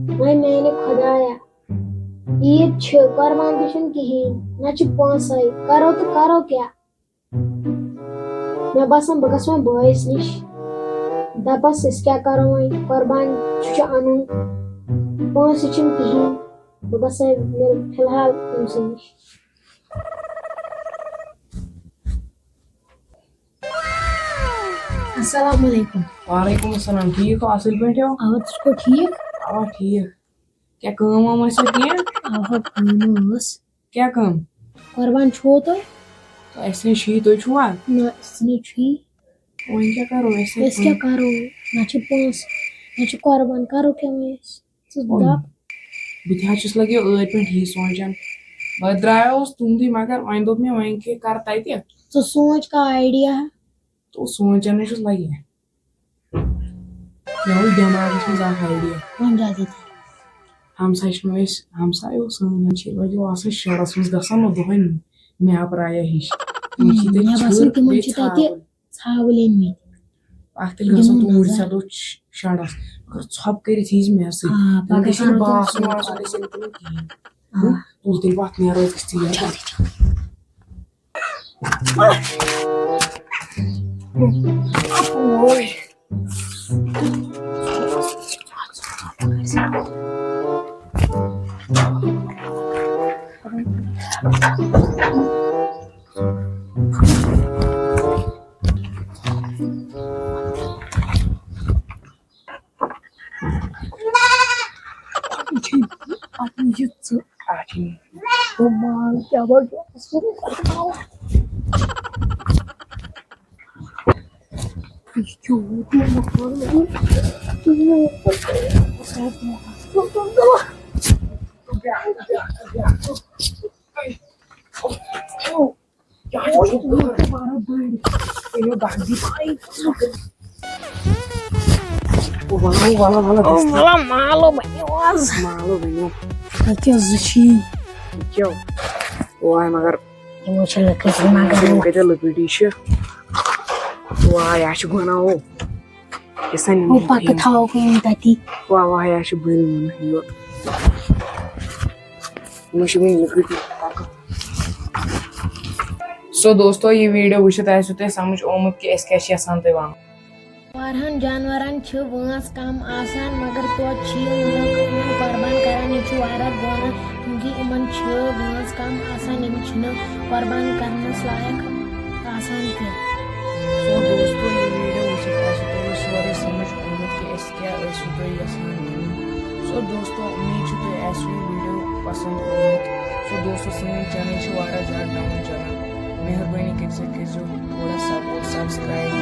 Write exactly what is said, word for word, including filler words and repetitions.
وۄنۍ میانہِ خۄدایا، عیٖد چھِ، قۄربان تہِ چھُنہٕ کِہیٖنۍ، نہ چھِ پونٛسَے، کَرو تہٕ کَرو کیٛاہ؟ مےٚ باسان بہٕ گژھٕ وۄنۍ بٲیِس نِش، دَپَس أسۍ کیٛاہ کَرو وۄنۍ، قۄربان چھُ چھُ اَنُن، پونٛسہٕ چھِنہٕ کِہیٖنۍ، بہٕ گژھٕ وۄنۍ فِلحال أمۍ سٕے نِش۔ السلام علیکم۔ وعلیکم السلام، ٹھیٖک ہو؟ اَصٕل پٲٹھۍ ہو؟ اَوا، ژٕ چھُکھا ٹھیٖک؟ اَوا، ٹھیٖک۔ کیٛاہ کٲم وٲم ٲسوا کینٛہہ؟ اَوا، کٲم ٲس۔ کیٛاہ کٲم؟ قۄربان چھُوا تُہۍ؟ تہٕ اَسہِ نَے چھُیی، تُہۍ چھُوا؟ نہ، اَسہِ نَے چھُیی۔ وۄنۍ کیٛاہ کَرو أسۍ؟ أسۍ کیٛاہ کَرو؟ نہ چھِ پونٛسہٕ، نہ چھِ قۄربان، کَرو کیٛاہ وۄنۍ أسۍ؟ ژٕ وۄنۍ دَپ۔ بہٕ تہِ حظ چھُس لگیو أتھۍ پٮ۪ٹھ یی سونٛچان۔ بہٕ درٛایوس تُہُنٛدُے، مگر وۄنۍ دوٚپ مےٚ وۄنۍ کیٛاہ کَرٕ تَتہِ۔ ژٕ سونٛچ کانٛہہ idea۔ تہٕ سونٛچان حظ چھُس لگہِ۔ مےٚ اوس دٮ۪ماغَس منٛز اَکھ idea۔ وۄنۍ کیٛاہ گژھِ؟ ہمساے چھِنہٕ أسۍ، ہمساے اوس سٲنۍ، چھِ ییٚتہِ وۄنۍ آسان شَرَس منٛز گژھان نہ دۄہَے مےٚ پرٛایہ ہِش۔ تِم چھِ تَتہِ مےٚ باسان ژھٔر تِمَن بیٚیہِ چھِ تَتہِ ژھاوٕلۍ۔ ژھاوٕلۍ أنۍ مٕتۍ۔ اَکھ تیٚلہِ گژھو تِمَن توٗرۍ نظر۔ ژےٚ دوٚپ ش-، شَرَس۔ مگر ژھۄپہٕ کٔرِتھ یی زِ مےٚ سۭتۍ۔ آ، تِمَن پَگاہ گژھِ نہٕ کَرو باسُن تِم واسُن أسۍ ییٚلہِ تِمَن کِہیٖنۍ۔ آ۔ تُل تیٚلہِ وَتھ نیرو أسۍ گژھِ ژیر۔ چلو، چلو۔ اَتھ چھِ، اَتھ چھِ یہِ ژٕ، اَتھ چھِ یہِ۔ او مال، کیٛاہ بَڑٕ اَصٕل۔ یہِ چھُ یوٗت مال۔ وَلہٕ، وَلہٕ، وَلہٕ، او، وَلہٕ، مالو بَنیو آز۔ مالو بَنیو۔ ییٚکیٛاہ زٕ چھی۔ ییٚکیٛاہ۔ واے، مگر یِمو چھِ لٔکٕر زٕ مگر۔ یِم کۭتیٛاہ لٔکٕر چھِ۔ واے، اَسہِ چھِ گۄناہ ہو۔ یہِ سا نِمو ہُہ پَکہٕ تھاوو کُنہِ تَتی۔ واے، واے، اَسہِ چھِ بٔلۍ وَنان یورٕ۔ مےٚ چھِ وٕنہِ لٔکٕر تہِ پَکان۔ سو دوستو، یہِ video وٕچھِتھ آسِوٕ تۄہہِ سَمٕجھ آمُت کہِ أسۍ کیٛاہ چھِ یَژھان تۄہہِ وَنُن۔ واریاہَن جانوَرَن چھِ وٲنٛس کَم آسان، مگر توتہِ چھِ یِم لُکھ یِمَن قۄربان کَران۔ یہِ چھُ واریاہ گۄناہ، کیونکہِ یِمَن چھِ وٲنٛس کَم آسان، یِم چھِنہٕ قۄربان کَرنَس لایق آسان کینٛہہ۔ سو دوستو، یہِ video وٕچھِتھ آسِوٕ تۄہہِ سورُے سَمٕجھ آمُت کہِ أسۍ کیٛاہ ٲسِو تُہۍ یَژھان وَنُن؟ سو دوستو، اُمید چھِ تۄہہِ آسِوٕ یہِ video پَسنٛد آمُت۔ سو دوستو، سٲنۍ channel چھِ واریاہ زیادٕ down چَلان۔ مہربٲنی کٔرِتھ کٔرۍزیو تھوڑا support، subscribe۔